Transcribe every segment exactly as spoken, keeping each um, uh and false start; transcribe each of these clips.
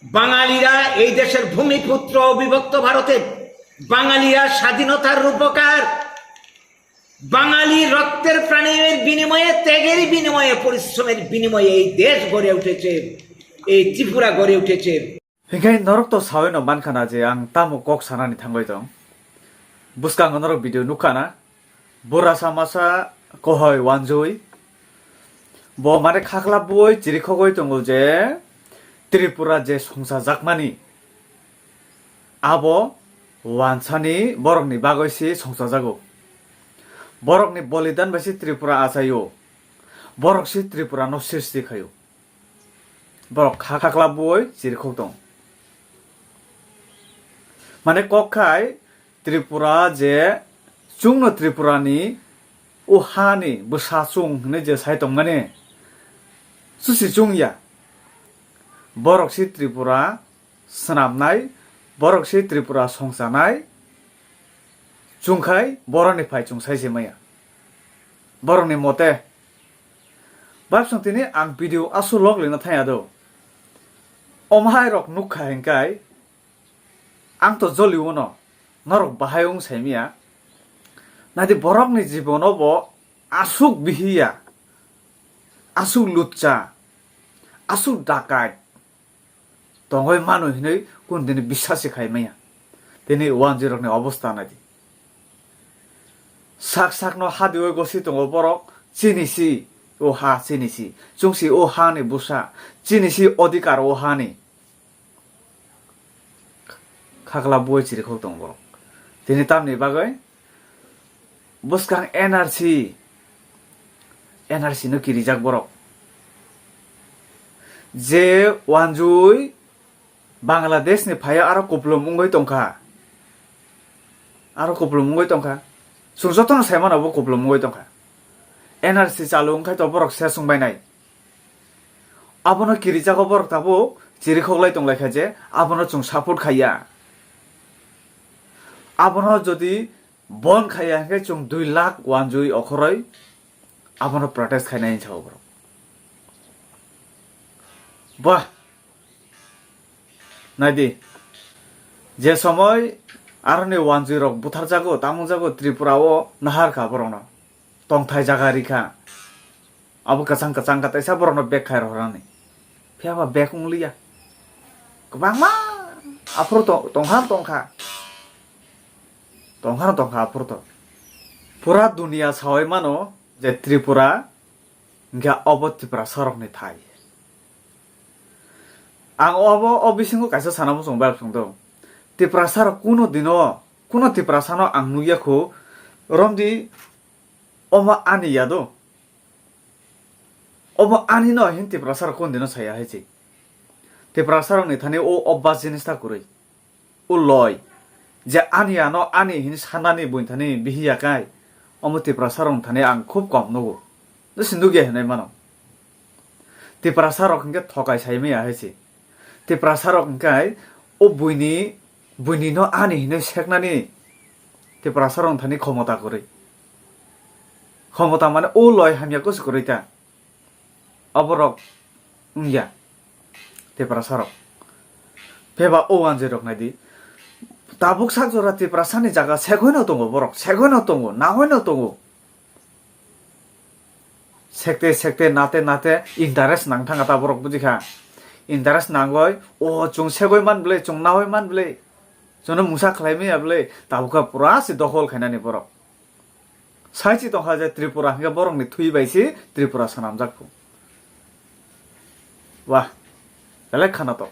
বাঙালিরা এই দেশের ভূমিপুত্র, অবিভক্ত ভারতের। বাঙালিরা স্বাধীনতার রূপকার। বাঙালি রক্তের প্রাণের বিনিময়ে, ত্যাগের বিনিময়ে, পরিশ্রমের বিনিময়ে এই দেশ গড়ে উঠেছে, এই ত্রিপুরা গড়ে উঠেছে। Hinkhe norok to sawi no mankha na je ang tamo kok sanani thangwi tong. Bwskango norok video nukha na. Bura samasa kohoi wanjui. Bo mane khaklap bui chirikhogoi tongo je Tripura je songchajakmani. Abo wansani borokni bagwi se songchajago. Borokni bolidan bai se Tripura achaio. Borok se Tripura no srishti khaio. Borok kha-, khaklap bui chirikhok tong. Mane kok khai Tripura je chwngno Tripurani o hani bwsa chwng hinwi je sai tongmani, chusi chwngya. Borok si Tripura swnamnai, borok si Tripura songchanai, chwngkhai borokni phai chwng sai se maya. Borokni mote, babsong tini ang video aswk log lina thangya do. Omhai rok nukha hinkai, ang to joli uno, norok bahai wng saimia. Nadi borokni jibono bo aswk bihiya, aswk lutcha, aswk dakai tongoi mano hinwi kun dini bisasi khai maya. Tini wanjui rokni obostha nadi. Sak sakno hadioi gosi tongo borok, chini si o ha, chini si. Chwng si o hani bwsa, chini si odhikar o hani. Khakla boi chirikhok tongo borok. Tini tamni bagwi bwskang N R C, N R C no kirijak borok. Je wanjui Bangladesh ni phaiya aro kuplum wngwi tongkha. Aro kuplum wngwi tongkha. Chwng jotono saimano bo kuplum wngwi tongkha. N R C chalu wngkhai to borok se chwngbainai. Abono kirijago borok tabuk chirikhok lai tonglaikha je abono chwng support khaiya. Abono jodi bon khaiya hwnkhe chwng dui lakh wanjui okhoroi abono protest khainai hinwi sao borok. Bah, naidi, je somoi aroni wanjui rok butharjago, tamungjago Tripura o naharkha borokno. Tongthai jaga rikha. Abo kwchang kwchang kha, teisa borokno bag khai rohornani. Phiya ba bag wng liya. Kwbangma aphuru to-, tongkha, tongkha. Tongkha, tongkha aphuru to. Pura dunia sawi mano je Tripura, hwnkhe obo Tiprasa rokni thai. Ang obo, o bisingo kaisa sana muchung bai sung do. Tiprasa rok kuno dino, kuno Tiprasa no ang nukya khu, romdi omo ani ya do. Obo ani no hin Tiprasa rok kun dino saya hai chi. Tiprasa rok ni thani o obas jinis ta kwrwi. O loi. Je ani ano ani hin sanani buini thani bihiya kai. Omo Tiprasa rok ni thani ang khub kom nugo. No si nugya hinwi mano. Tiprasa rok hinkhe thokai sai maya hai chi. Tiprasa rok hinkhe o buini, buini no ani hinwi seknani Tiprasa rok thani khomota kwrwi. Khomota mane o loi hamya kusu kwrwi ta. Oborok wngya Tiprasa rok. Pheba o wanjwi rok naidi. Tabuk sak jora Tiprasa ni jaga segoi no tongo borok, segoi no tongo, nahoi no tongo. Sekte sekte nate nate interest nang thanga ta borok bujikha. Interest nangoi, o chwng segoi man bwle, chwng nahoi man bwle. Chwngno mungsa khlai maya bwle, tabukha pura se dokhol khainani borok. Saichi tongkha je Tripura hwnkhe borokni thwi bai se Tripura swnamjak phu. Wah, belai khana to.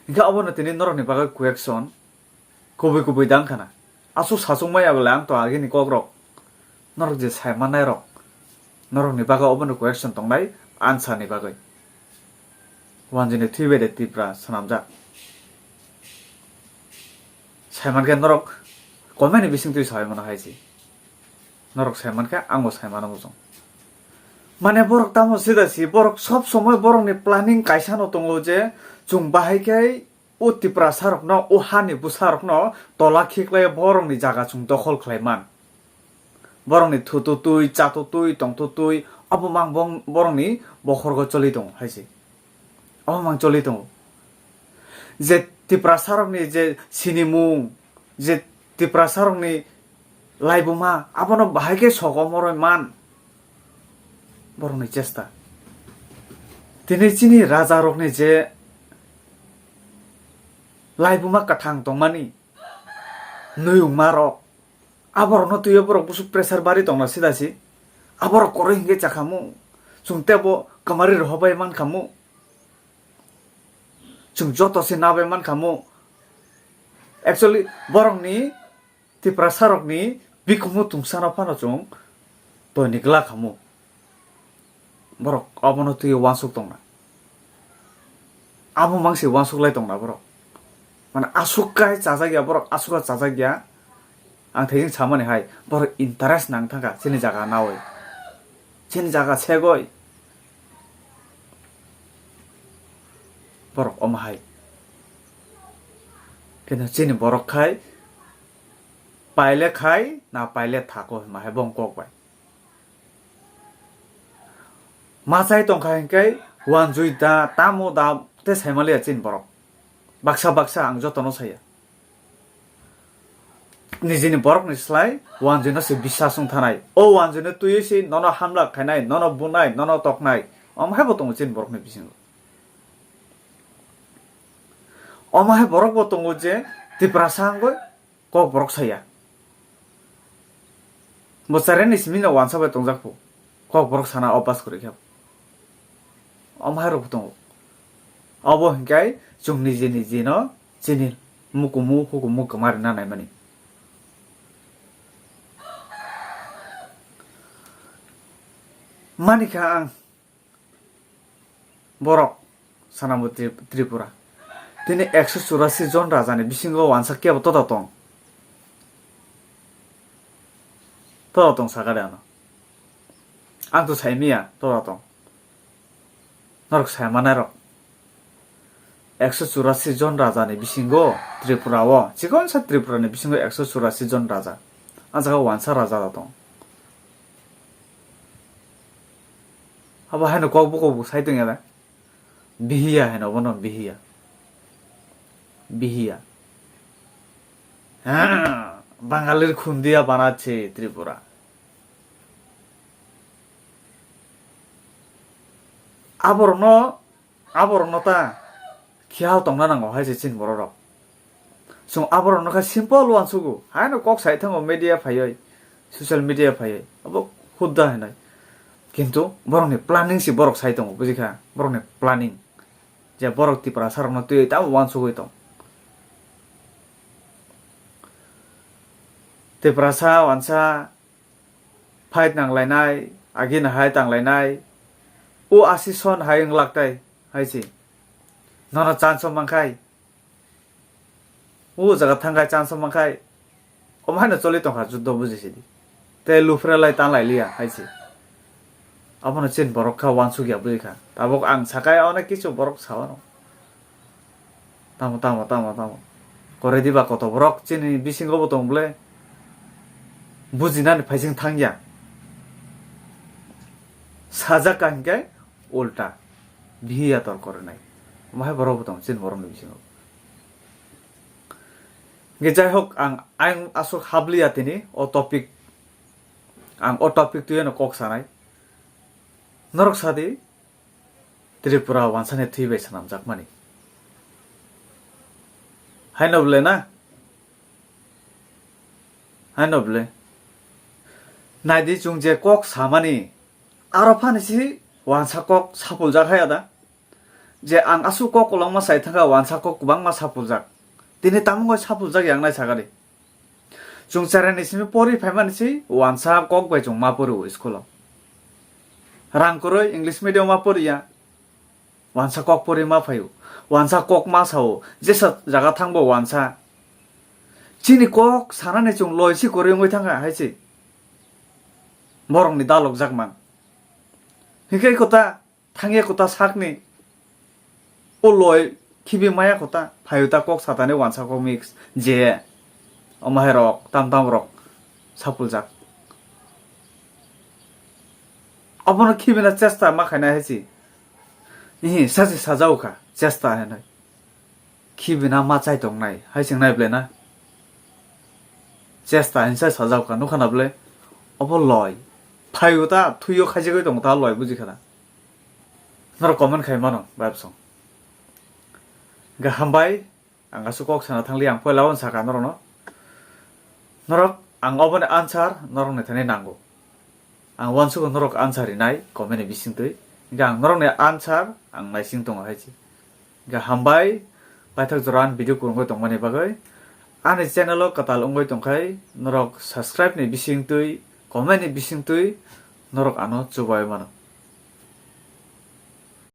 Hwnkhe obono tini norokni bagwi question. Kubui kubui dang khana. Aswk sachung maya bwle ang to agini kokrok. Norok je sai mannai rok. Norokni bagwi obono question tongnai answer ni bagwi. Wanjini thwi bai de Tipra swnamjak. Sai mankhe norok comment ni bising twi sai mano hai se. Norok sai mankhe ang bo sai mano muchung. Mane borok tamo sida si borok sob somoi borokni planning kaisa no tongo je chwng bahai khe o Tiprasa rokno, o hani bwsa rokno tola khiklai borokni jaga chwng dokhol khlai man. Borokni thututwi, chatutwi, tongtutwi, abo mang bong-, borokni bokhorgo choli tongo hai se. Omo mang choli tongo. Je Tiprasa rokni je sinimung, je Tiprasa rokni laibuma, abono bahai khe sogo moroi man borokni chesta. Tini chini raja rokni je laibuma kwthang tongmani, nuyungma rok, aborokno twiwi borok busuk pressure bari tongna sida si. Aborok koroi hinkhe chakhamu, chwng tebo kamari rohobai mankhamu, chwng joto se nabai mankhamu. Actually, borokni Tiprasa rokni bikhumu tungsano phano chwng toini glak khamu. Borok abono twiwi uansuk tongna. Amo mangsi uansuk lai tongna borok. Mane aswk kai chajak ya borok, aswk chajak ya. Ang thaiching samani hai, borok interest nang thangkha chini jaga nawi. Chini jaga segoi. Borok omo hai. Keno chini borok khai paile khai na paile thako hwnma hai bong kok bai. Machai tongkha hinkhe wanjui da, tamo da, te saimaliya chini borok. Baksa baksa ang jotono saya. Nijini borokni slai wanjuino se bisas wng thanai. O wanjuino twiwi se nono hamla khainai, nono bunai, nono toknai. Omo hai bo tongo chini borokni bisingo. Omo hai borok bo tongo je Tiprasa wngwi Kokborok saya. Bo chereni simi no wansa bai tongjak phu. Kokborok sana obas kwrwi khe. Omo hai rok tongo. Obo hinkhe chwng niji niji no chini mukumu hukumu kwma rwna naimani. Manikha ang. Borok Sanamoti Tripura. Tini ekso churasi jon rajani bisingo wansa kebo toda tong? Toda tong sakha de ano. Ang to saimiya toda tong. Norok saimanai rok. Ekso churasi jon rajani bisingo Tripura o, chikonsa Tripura ni bisingo ekso churasi jon raja. A jaga wansa raja da tong. Abo haino kok buko bo sai tongya da. Bihiya haino bono bihiya. Bihiya. Ha, Bangalir khundiya banacche Tripura. Aborokno, aborokno ta khiyal tongna nango hai se chini borok rok. Chwng aborokno khe simple uansugo, haino kok sai thango media phaiwi, social media phaiwi, abo hudda hinwi. Kintu borokni planning se borok sai tongo, bujikha? Borokni planning. Je borok Tiprasa rokno twiwi tamo uansugwi tong. Tiprasa wansa fight nanglainai, agini hai tanglainai, o asison hai wng lak tai, hai se. Nono chance o mankhai, o jaga thangkhai chance o mankhai, omo haino choli tongkha juddo buji sidi. Tei lufre lai tanglai liya hai se. Abono chini borok kha uansuk ya bui kha. Tabuk ang sakai onek kisu borok sao no. Tamo, tamo, tamo, tamo. Kore diba koto borok chini bisingo bo tong ble. Bujinani phaising thang ya. Sajak ka hinkhe ulta. Bihiya tor kore nai. Omo hai borok bo tong chini borok ni bisingo. Hinkhe jai hok ang, ang aswk habliya tini o topic. Ang o topic twi no kok sanai. Norok sadi Tripura wansani thwi bai swnamjakmani. Haino bwle na? Haino bwle. Naidi chwng je kok samani, aro phani si wansa kok sapuljak hai ada. Je ang aswk kok kwlangma sai thangkha wansa kok kwbangma sapuljak. Tini tamungoi sapuljak yang nai sakadi. Chwng cherai ni simi pori phaimani si wansa kok bai chwng ma pori o school o. Rang kwrwi English medium ma pori ya. Wansa kok pori ma phaio. Wansa kok ma sao. Jesa jaga thangbo wansa. Chini kok sanani chwng loi si kwrwi wngwi thangkha hai se. Borokni dalokjak mang. Hinkhe kota thangya kota sakni. O loi khibi maya kota phaio ta kok satani wansa kok mix je. Omo hai rok tam tam rok sapuljak. Obono khibina chesta ma khainai hai se. Ihi, sachi sajao kha, chesta hinwi. Khibina ma chai tongnai, hai sing nai ble na. Chesta hinsa sajao kha, nukha na ble. Obo loi. Phaio ta, thuio khaijagwi tongo ta loi, buji kha na. Norok comment khai mano, bai bwsong. Ga hambai, ang aswk kok sana thangli, ang poila wan saka norokno. Norok, ang oboni answer, norokni thani nango. Ang uansukgo norok answer rinai comment ni bisingtwi. Hingkhe ang norokni answer ang naising tongo hai se. Hingkhe hambai, paithak jora ani video kwrwngwi tongmani bagwi. Ani channel o kwtal wngwi tongkhai norok subscribe ni bisingtwi, comment ni bisingtwi norok ano chubai mano.